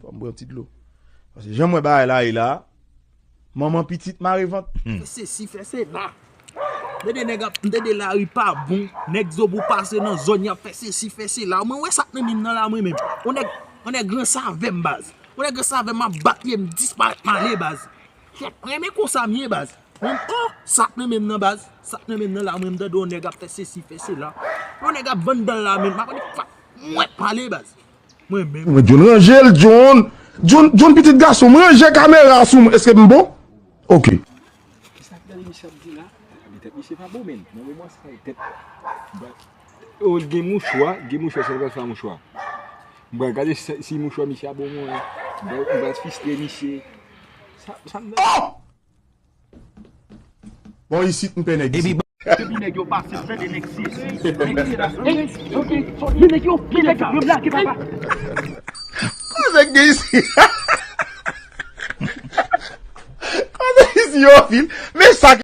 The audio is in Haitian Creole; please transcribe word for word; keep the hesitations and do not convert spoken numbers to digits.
Fò m pran ti dlo. Paske jan m wè bagay la ye la, manman pitit mare vant. Fè sesi, fè sela. M tande nèg ap, m tande lari pa bon. Nèg Zobou pase nan zòn, y ap fè sesi, fè sela. Mwen wè sa k nan men m nan la, mwen menm. On nèg, on nèg ranse avè m, baz. On nèg ranse avè m, ap bat pye m, disparèt m ale, baz. Kèt, mwen renmen konsa m ye, baz. Mwen, oh, sa k nan men m nan, baz. Sa k nan men m nan la, mwen, m tande on nèg ap fè sesi, fè sela. On nèg ap vann dan l la, menm. M ap di, fak mwen pale, baz. Mwen menm. Mwen, John ranje l, John. John, John pitit gason, mwen ranje kamera sou mwen. Èske m bon? Ok. Kisa k gade misye ap di la? Tèt misye pa bon, menm. Nan moman sa, tèt. Oh, l gen mouchwa, gen mouchwa, sa l pral fè a mouchwa. M pral gade si, si mouchwa misye a bon mwen. M pral, m pral fistre misye. Sa, sa m... Oh! Bon, isit, m pè nèg isit. Depi nèg yo pase, m tande nèg sesi. Nèg sesi. Men nèg yo, men nèg yo, men lage, papa. Koze gen isit. Koze isit, yo, fil. Men sa